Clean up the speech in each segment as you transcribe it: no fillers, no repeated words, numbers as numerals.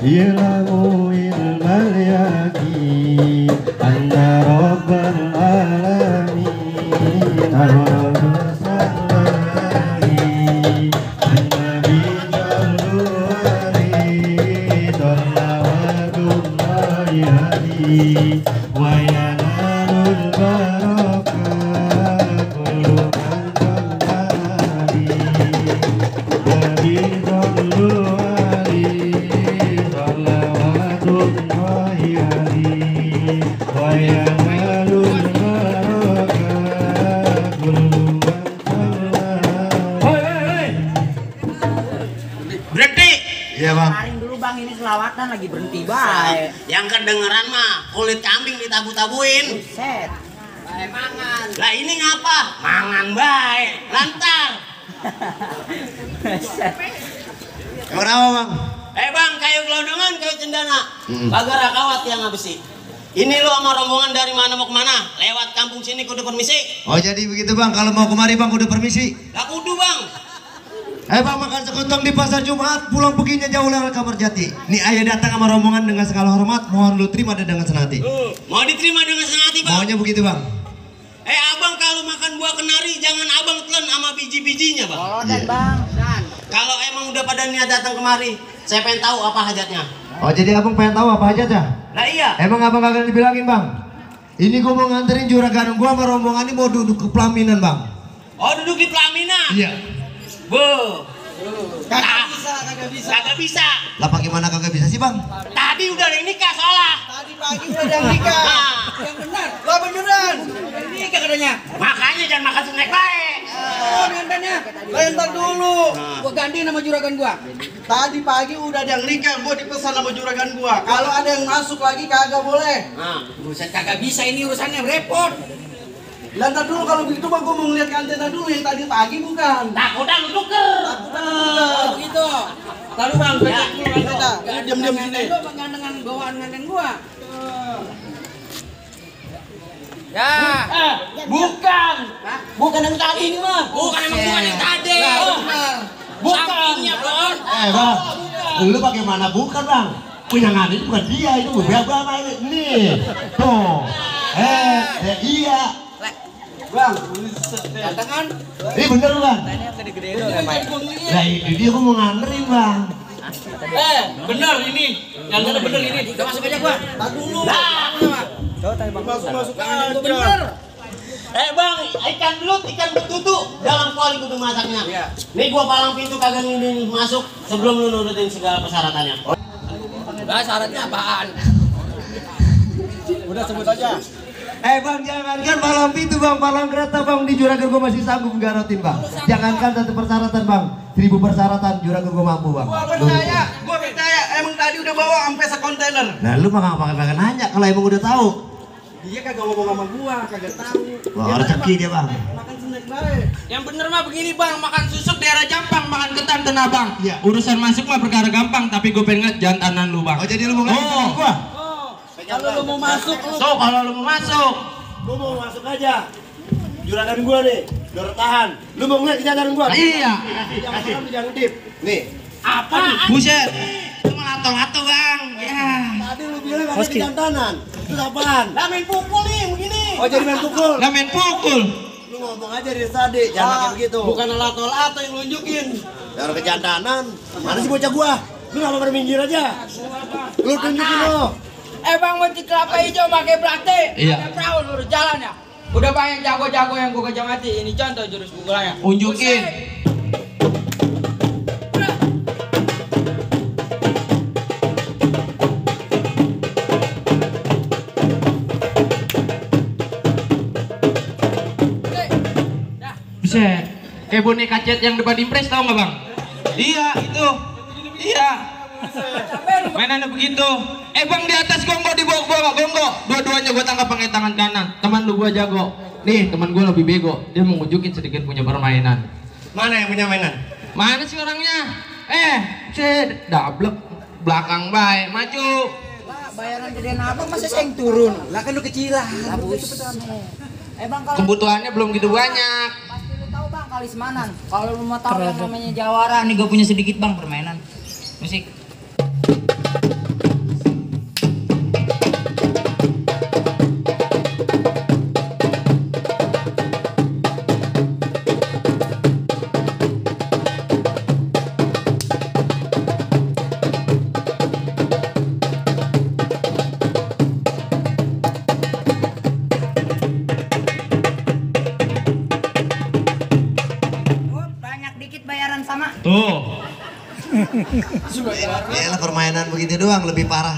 ilamu ilmal yakin anna rabbal alamin ar-rabbul salami an-nabi jalluari dallawadullahi hadi wa yanalul barakah kullu man jallari nabi jalluari dallawadullahi hadi wa yanalul barakah kullu man jallari. Berhenti. Iya bang. Taring dulu bang, ini selawatan lagi berhenti baik. Yang kedengeran mah kulit kambing ditabu-tabuin. Set. Bae mangan. Lah ini ngapa? Mangan bae. Lantar. Set. Kenapa bang? Bang, kayu gelondongan, kayu cendana. Bagara kawat yang besi. Ini lu sama rombongan dari mana mau kemana? Lewat kampung sini kudu permisi. Oh jadi begitu bang, kalau mau kemari bang udah permisi. Lah kudu bang. Bang makan sekotong di pasar Jumat, pulang perginya jauh lewat Kamar Jati. Nih ayah datang sama rombongan dengan segala hormat, mohon lu terima dengan senang hati. Mau diterima dengan senang hati bang? Maunya begitu bang. Abang kalau makan buah kenari jangan abang telan sama biji-bijinya bang. Oh dan bang. Dan. Kalau emang udah pada niat datang kemari, saya pengen tahu apa hajatnya. Oh jadi abang pengen tahu apa aja dah? Lah iya. Emang abang kagak dibilangin bang? Ini gua mau nganterin juragan gua sama rombongan ini mau duduk ke pelaminan bang. Oh duduk di pelaminan? Iya. Bu. Kagak bisa. Kagak bisa. Lah bagaimana kagak bisa sih bang? Tadi udah ada yang nikah soalnya. Tadi pagi udah ada yang nikah. Yang benar. Lah beneran. Nikah katanya. Makanya jangan makan snack baik. Oh ngantannya. Lentar dulu. Gua ganti nama juragan gua. Tadi pagi udah ada yang nikah, gua dipesan sama juragan gua. Kalau ada yang masuk lagi kagak boleh. Nah, Urusan kagak bisa ini urusannya repot. Lantar dulu kalau begitu bang, gua mau ngeliat antena dulu yang tadi pagi bukan. udah lu tuker. Begitu. Lalu bang, Ya, diam-diam sini. Lu dengan bawaan nganten gua. Ya. Bukan. Bukan yang tadi ini mah. Bukan yang tadi. Bukan. Sampingnya, Bang. Bang, lu bagaimana bukan bang? Punya ngadi bukan dia, itu bang ini. Tuh. Iya. Bang, gantengan. Ini bener bang. Tanya gede-gede dong ya, Pak. Lah ini dia gua mau nganterin bang. Bener ini. Yang bener ini. Udah masuk aja gua. Tar dulu. Masuk aja. Bener. Bang, ikan belut, ikan betutu dalam kuali kudu masaknya. Iya. Nih gua palang pintu kagak nginin masuk sebelum lu nurutin segala persyaratannya. Lah syaratnya apaan? Udah sebut aja. Bang, jangankan palang pintu bang, palang kereta bang, di juragan gua masih sanggup garotin bang. Jangankan satu persyaratan bang, 1000 persyaratan juragan gua mampu bang. Gua percaya, emang tadi udah bawa sampai sekontainer. Nah lu mah kagak nanya kalau emang udah tahu. Dia kagak ngomong sama gua, kagak tahu. Wah rezeki dia bang. Makan snack baik. Yang bener mah begini bang, makan susuk daerah Jampang, makan ketan tenah bang. Iya. Urusan masuk mah perkara gampang, tapi gue pengen ngeliat jantanan lu bang. Oh jadi lu mau ngasih gua? Kalau lu mau masuk, lu So, kalau lu mau masuk, Gua mau masuk aja. Juragan gua nih, udah tahan. Lu mau ngeliat kenyataan gua? Iya. Jangan dip. Nih. apaan? Buset, cuma lato-lato bang. Ya. Tadi lu bilang ada kejantanan. Itu apaan? Lah main pukul nih begini. Oh jadi main pukul. Lah main pukul. Lu ngomong aja dari tadi, jangan kayak begitu. bukan lato-lato yang lu nunjukin. Jangan kejantanan. Mana sih bocah gua? Lu ngapa pada minggir aja? Lu tunjukin lo. Bang, mesti kelapa hijau pakai belate. Iya. Pakai perahu lurus jalan ya. Udah banyak jago-jago yang gua kejar mati. Ini contoh jurus pukulannya. Unjukin. Buset, kayak boneka cat yang depan impres tau nggak bang? Iya itu, iya. Mainannya begitu. Bang di atas gonggok, di bawah gonggok. Dua-duanya gue tangkap pakai tangan kanan. Teman lu gue jago. Nih teman gue lebih bego. Dia mau nunjukin sedikit punya permainan. Mana yang punya mainan? Mana sih orangnya? Dablek belakang baik, maju. Bayaran gedean apa masa saya yang turun? Lah kan lu kecilan. Bang kalau Kebutuhannya belum gitu banyak. pasti lu tahu bang Kalismanan. Kalau lu mau tahu yang namanya Jawara, nih gue punya sedikit bang permainan. Musik. Ya permainan begitu doang lebih parah.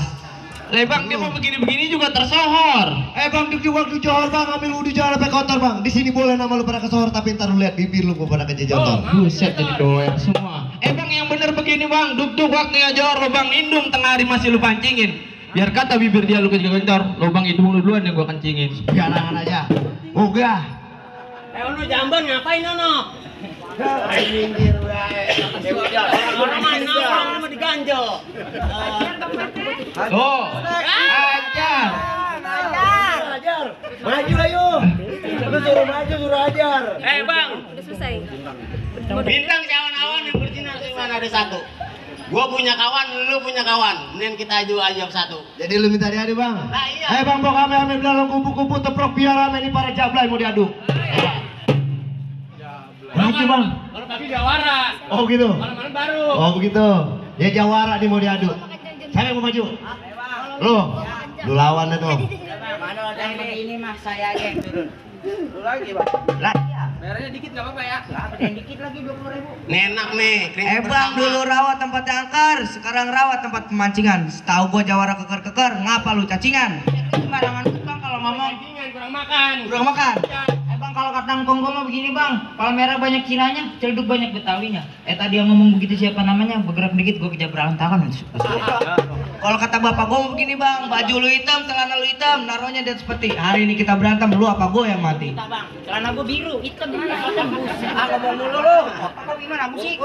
Bang, dia mau begini-begini juga tersohor. Bang, di waktu johor bang, ambil wudhu jangan sampai kotor bang. Di sini boleh nama lu pada kesohor, tapi ntar lu lihat bibir lu pada kejejotor. Buset jadi doyan semua. Bang, yang bener begini bang, duk waktunya johor lubang indung tengah hari masih lu pancingin. Biar kata bibir dia lu kejejotor, lubang hidung lu duluan yang gua kencingin. Jangan aja. Ogah. Ono jamban ngapain ono? Minggir Orang mana mau diganjel. Oh, ajar. Ajar. Maju ayo. Lu suruh maju, suruh ajar. Bang, Udah selesai. bintang cawan-awan yang bersinar cuma ada satu. Gua punya kawan, lu punya kawan. Mending kita aja satu. Jadi lu minta diadu bang? Nah, iya. Bang, bok ame bilang kupu-kupu teprok biar ame ini para jablay mau diadu. Maju bang. Kalau kaki jawara. Oh gitu. Malam baru. Oh begitu. Ya jawara nih mau diadu. Saya mau maju. Lu lawan itu. Mana ada yang begini mah saya aja yang turun. Lu lagi bang. Lah. Merahnya dikit nggak apa-apa ya? Nggak apa, yang dikit lagi 20.000. Nenak nih. Bang, dulu rawat tempat angker, sekarang rawat tempat pemancingan. Setahu gua jawara keker-keker, ngapa lu cacingan? Sembarangan bang kalau ngomong. Kurang makan. Kurang makan. Bang, kalau kata Kongko mah begini bang, palmera banyak Cinanya, celduk banyak Betawinya. Tadi yang ngomong begitu siapa namanya? Bergerak dikit gua kejar berantakan. Kalau kata bapak gua begini bang, baju lu hitam, celana lu hitam, naruhnya di atas peti. Hari ini kita berantem, lu apa gua yang mati? Bang, celana gua biru, hitam mana? Ngomong dulu lu. Apa gimana musik?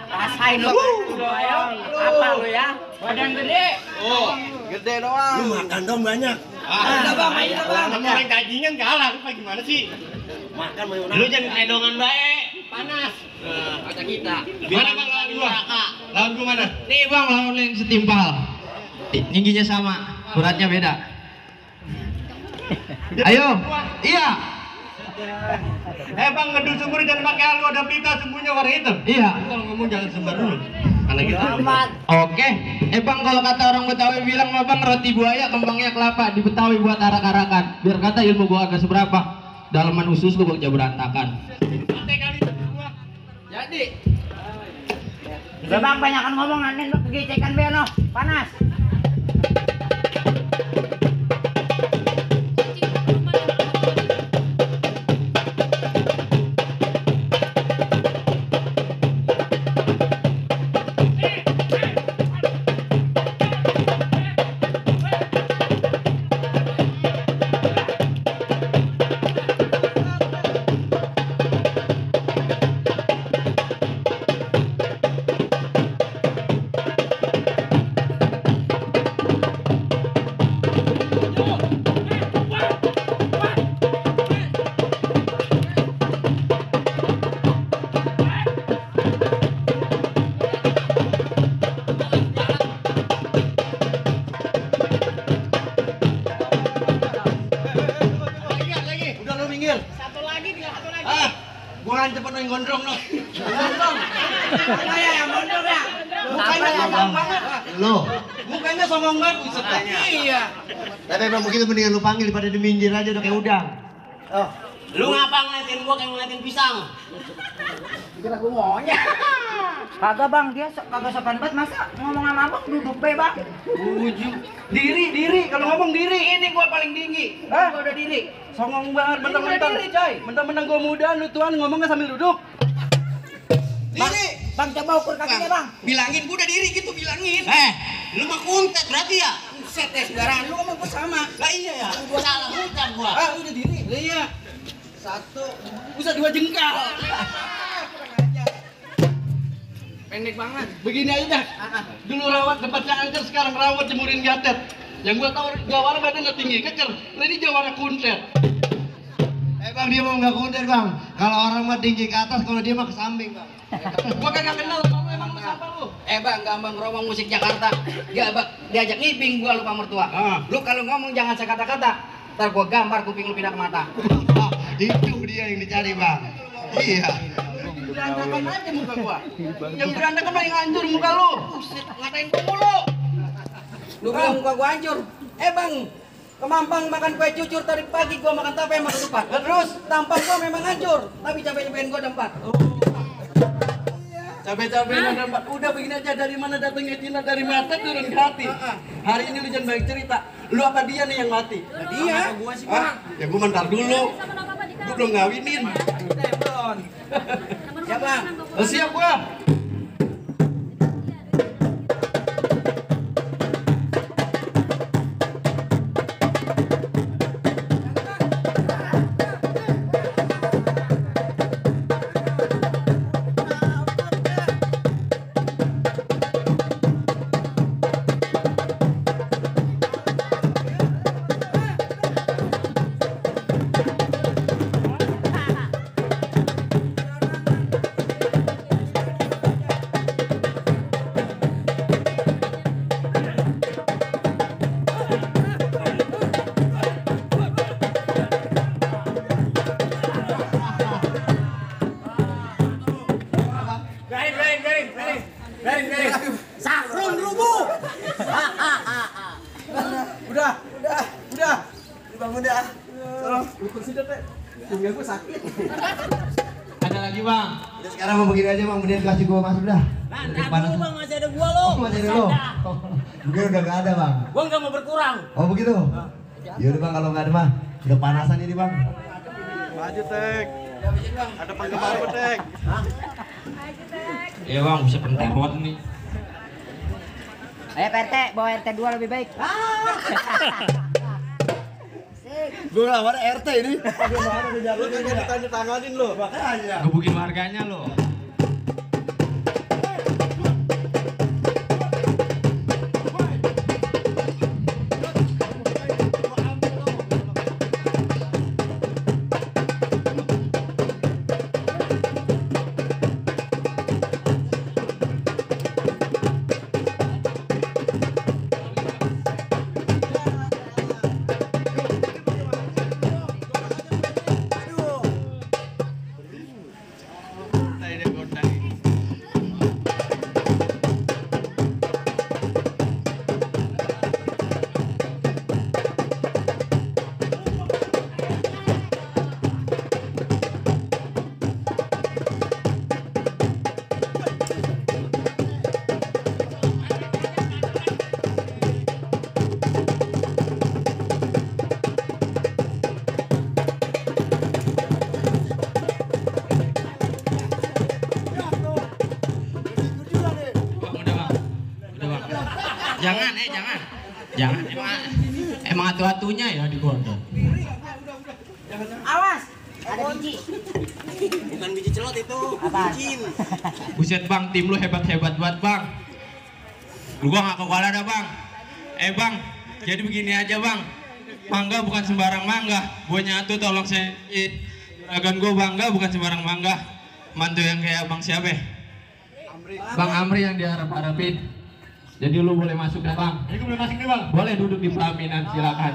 Rasain lu. Ayo, apa lu ya? Badan gede. Oh, gede doang. Lu makan dong banyak. Udah bang, ayo bang. Orang dagingnya kalah, lu gimana sih? Makan mau Lu jangan kedongan baik, panas. Kata kita. Mana bang lawan gua? Lawan gua mana? Nih bang, lawan yang setimpal. Tingginya sama, beratnya beda. Ayo, iya. Bang, ngedul sumur jangan pakai halu, ada pita sumbunya warna hitam. Iya. Kalau ngomong jangan sembar dulu. Karena gitu. Oke. Bang, kalau kata orang Betawi bilang mah bang, roti buaya kembangnya kelapa di Betawi buat arak-arakan. Biar kata ilmu gua agak seberapa. Dalaman usus lu gua berantakan. Jadi. Udah bang, banyakan ngomong aneh lu kegecekan beno, panas. Gua kan cepet main gondrong no. Gondrong. Kayak yang gondrong ya. Mukanya sombong banget. Lo. Mukanya sombong banget buset. Iya. Tapi emang begitu mendingan lu panggil daripada diminggir aja udah kayak udang. Oh. Lu ngapa ngeliatin gua kayak ngeliatin pisang? Kira gua maunya. Kagak bang, dia kagak sopan banget, masa ngomong sama abang duduk be bang. Uju. Diri kalau ngomong diri. Ini gua paling tinggi. Hah? Gua udah diri. Songong banget mentang-mentang. Diri coy. Mentang-mentang gua muda lu tuan ngomongnya sambil duduk. Diri. Bang, coba ukur kakinya bang. Bilangin gua udah diri gitu, bilangin. Lu mah kuntet berarti ya? Buset ya sembarangan, lu ngomong gua sama. Lah iya ya, gua salah ucap gua. Ah, udah diri. Iya. Satu, bisa 2 jengkal. Pendek banget. Begini aja dah. Dulu rawat tempatnya angker, sekarang rawat jemurin gatet. Yang gua tahu jawara badannya tinggi, keker. Ini jawara kuntet. Bang, dia mau nggak kuntet bang. Kalau orang mah tinggi ke atas, kalau dia mah ke samping bang. Gua kagak kenal, kamu emang Kenapa lu? Bang, Gambang Romang musik Jakarta. Diajak ngiping gua lupa mertua. Lu kalau ngomong jangan sekata-kata. Ntar gua gambar kuping lu pindah ke mata. Itu dia yang dicari, Bang. Iya. Berantakan aja muka gua. Yang berantakan paling hancur muka lu. Buset, ngatain gua mulu. Lu bilang muka gua hancur. Bang, kemampang makan kue cucur tadi pagi gua makan tape sama ketupat. Terus tampang gua memang hancur, tapi capek-capekin gua ada 4. Capek-capekin ada 4. Udah begini aja, dari mana datangnya cinta, dari mata turun ke hati. Hari ini lu jangan banyak cerita. Lu apa dia nih yang mati? Dia. Gua sih, Bang. Ya gua mentar dulu. Gua belum ngawinin. Ya Bang. Siap gua. Sakrun rubuh. Udah. Bangun dah. Tolong, kursi dah, Teh. Pinggang gua sakit. Ada lagi bang. Udah sekarang mau begini aja Bang, kemudian kasih gua masuk dah. Nah, dulu Bang, masih ada gua lo. Oh, masih ada lo. Mungkin udah nggak ada Bang. Gua nggak mau berkurang. Oh begitu. Yaudah Bang, kalau nggak ada mah udah panasan ini Bang. Maju, Tek. Ada penggemar apa, Tek? Iya bang, bisa penting banget nih. Ayo PRT, bawa RT 2 lebih baik. Gue lawan RT ini. Lu kagak ditanya tanganin lo. Makanya. Gebukin warganya lo. Jangan, emang atu-atunya ya di kota. Awas, ada biji. Bukan biji celot itu, bicin. Buset bang, tim lu hebat-hebat banget bang. Gua gak kekuala dah bang. Bang, jadi begini aja bang. Mangga bukan sembarang mangga. Gua nyatu tolong saya. Juragan gua bangga bukan sembarang mangga. Mantu yang kayak bang siapa? Bang Amri yang diharap-harapin. Jadi lu boleh masuk ya bang. Boleh masuk nih, Bang. Boleh duduk di pelaminan, silakan.